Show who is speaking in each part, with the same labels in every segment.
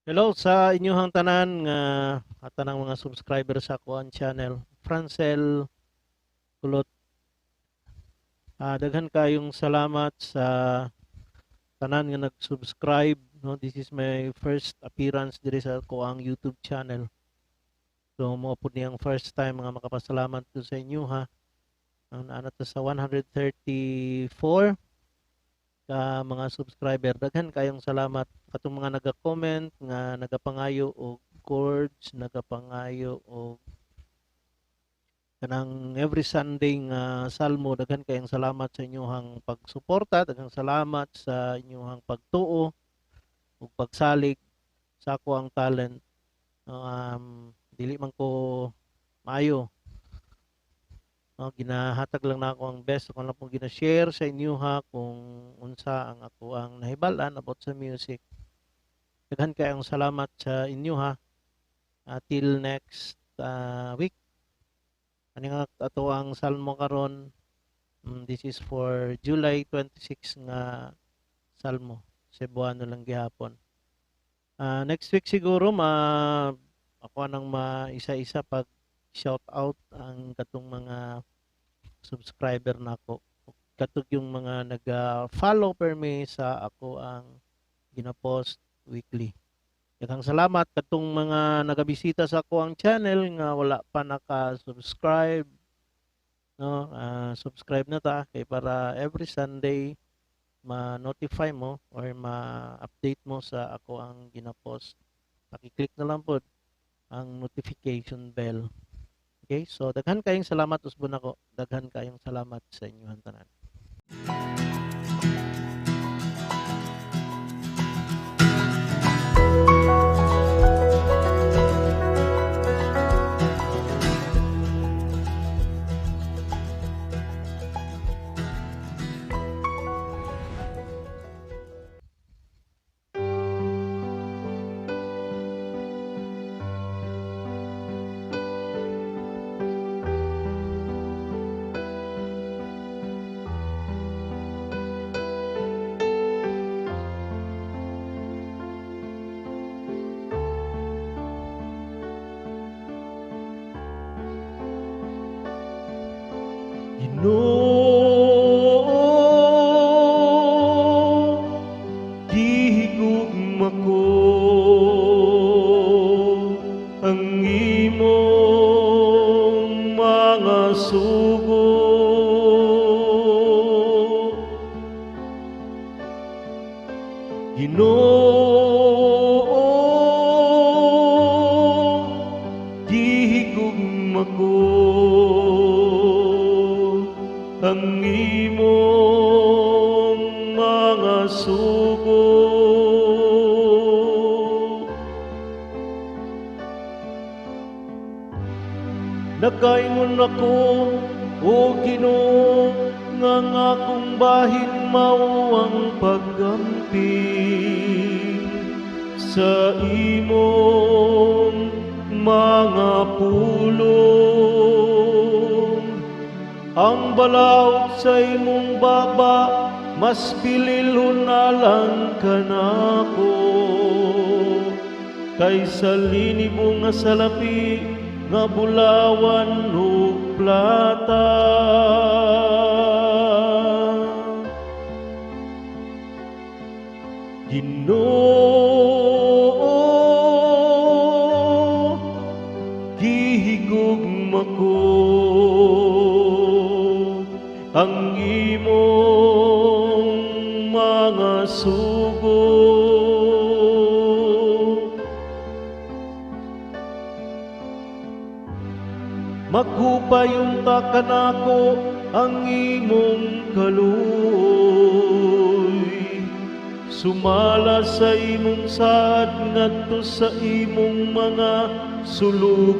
Speaker 1: Hello sa inyong tanan nga at tanang mga subscriber sa akoang channel, Francel Kulot. Daghan kayong salamat sa tanan nga nag-subscribe, no? This is my first appearance diri sa akoang YouTube channel. So mao pud ni ang first time nga makapasalamat ko sa inyo, ha. Ang naa na ta sa 134 ka mga subscriber. Daghan kayong salamat katong mga naga-comment nga nagapangayo og chords, nagapangayo og kanang every Sunday nga salmo. Daghan kayong salamat sa inyong pagsuporta, daghang salamat sa inyong pagtuo ug pagsalig sa ako ang talent. Dili man ko maayo. No, ginahatag lang nako ang best ako lang pong gina-share sa inyo, ha, kung unsa ang ako ang nahibal-an about sa music. Daghan kayong salamat sa inyo, ha. Till next week. Ani nga ato ang salmo karon. This is for July 26 nga salmo. Cebuano lang gihapon. Next week siguro ma ako nang maisa-isa pag shout out ang katong mga subscriber nako. Katong yung mga naga-follow per me sa ako ang gina-post weekly. Daghang salamat katong mga nagabisita sa ako ang channel nga wala pa naka-subscribe, no? Subscribe na ta kay para every Sunday ma-notify mo or ma-update mo sa ako ang gina-post. Paki-click na lang pod ang notification bell. Okay, so daghan kayong salamat usbon ako. Daghan kayong salamat sa inyong tanan.
Speaker 2: Ginoo, gihigugma ko ang imong mga sugo. Ginoo, gihigugma ko ang imong mga sugo. Nakaingon ako, o Ginoo, nga ang akong bahin mao ang paggamping sa imong mga pulong. Ang balaod sa imong baba, mas bililhon na lang kanako kaysa linibo nga salapi nga bulawan ug plata. Ginoo, gihigugma ko ang imong mga sugo. Maghupay unta kanako ang imong kaluoy, sumala sa imong saad ngadto sa imong mga sulugoon.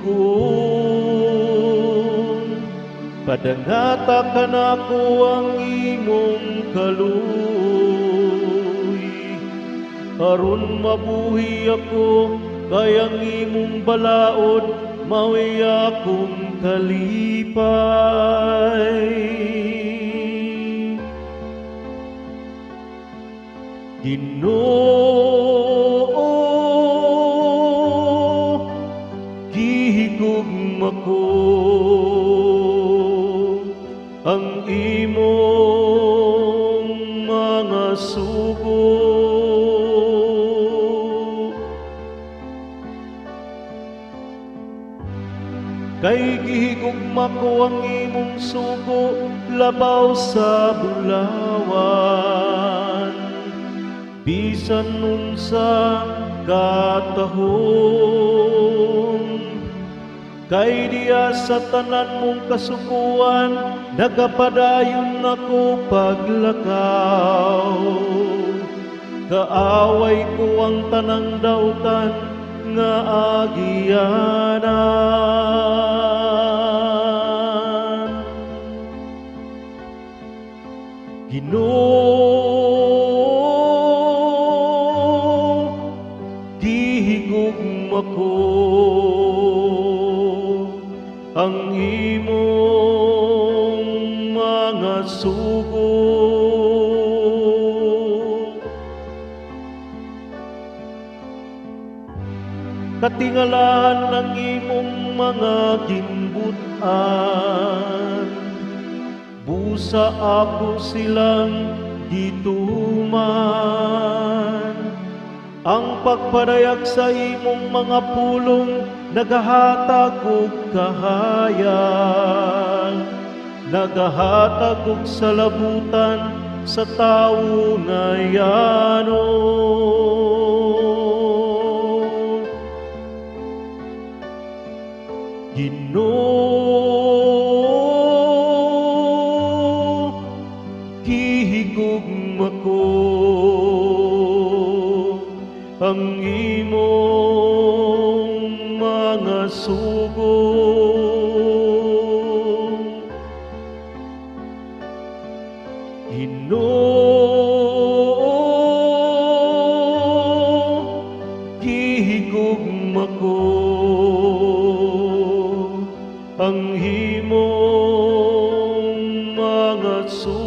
Speaker 2: Padangata kanako ang imong kaluoy, aron mabuhi ako kay ang imong balaod mao'y akong kalipay. Ginoo, Kay gihigugma ko ang imong sugo labaw sa bulawan, bisan unsa katahom. Kay diya sa tanan mong kasuguan nagapadayon ako paglakaw. Kaaway ko ang tanang dautan nga agianan. Ginoo, gihigugma ko ang imong mga sugo. Katingalahan ang imong mga ginbutan, busa ako silang gituman. Ang pagpadayag sa imong mga pulong nagahatag og kahayag, nagahatag og salabutan sa tawo nga yano. Ginoo, gihigugma ko ang imong mga sugo. Ginoo, gihigugma ko ang imong mga sugo.